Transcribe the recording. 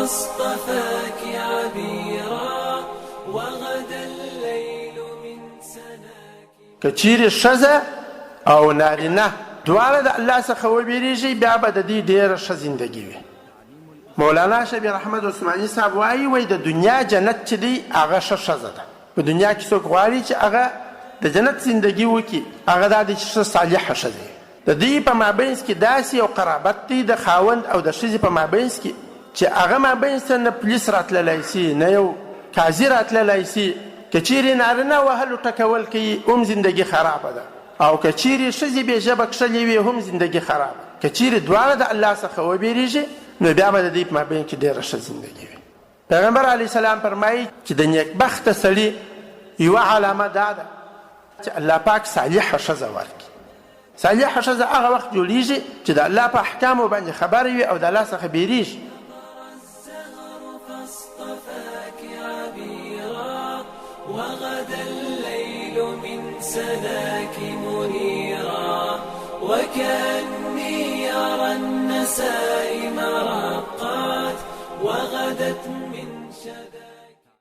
فاصطفاك عبيرا وغدا الليل من سناك. که چیرې ښځه او نارینه دواړه د الله څخه وبیریږي، بیا به د دوی ډیره ښه زندګي وي. مولانا شبیر احمد عثماني صاحب وایي، وایي د دنیا جنت چې دی هغه ښه ښځه ده. په دنیا کې څوک غواړي چې هغه د جنت زندګي وکړي، هغه دا دی چې ښه صالحه ښځه وي. د دوی په مابینځ کې داسې یو قرابت دی د خاوند او د ښځې په مابینځ کې چې هغه مابینځ ته نه پولیس راتللی شي، نه یو قاضي راتللی شي. که چیرې نارینه وهلو ټکول کوي هم زندګي خرابه ده، او که چیرې ښځې بې ژبه کښلې وي هم زندګي خرابه. که چیرې دواړه د الله څخه وبیریږي نو بیا به د دوی په مابین کې ډیره ښه زندګي وي. پیغمبر علیه السلام فرمایي چې د نیکبخته سړي یوه علامه دا ده چې الله پاک صالحه ښځه ورکړي. صالحه ښځه هغه وخت جوړیږي چې د الله په احکامو باندې خبره وي او د الله څخه بیریږي. وغدا الليل من سناك منيرا وكأني أرى النسائم رقات وغدت من شذا.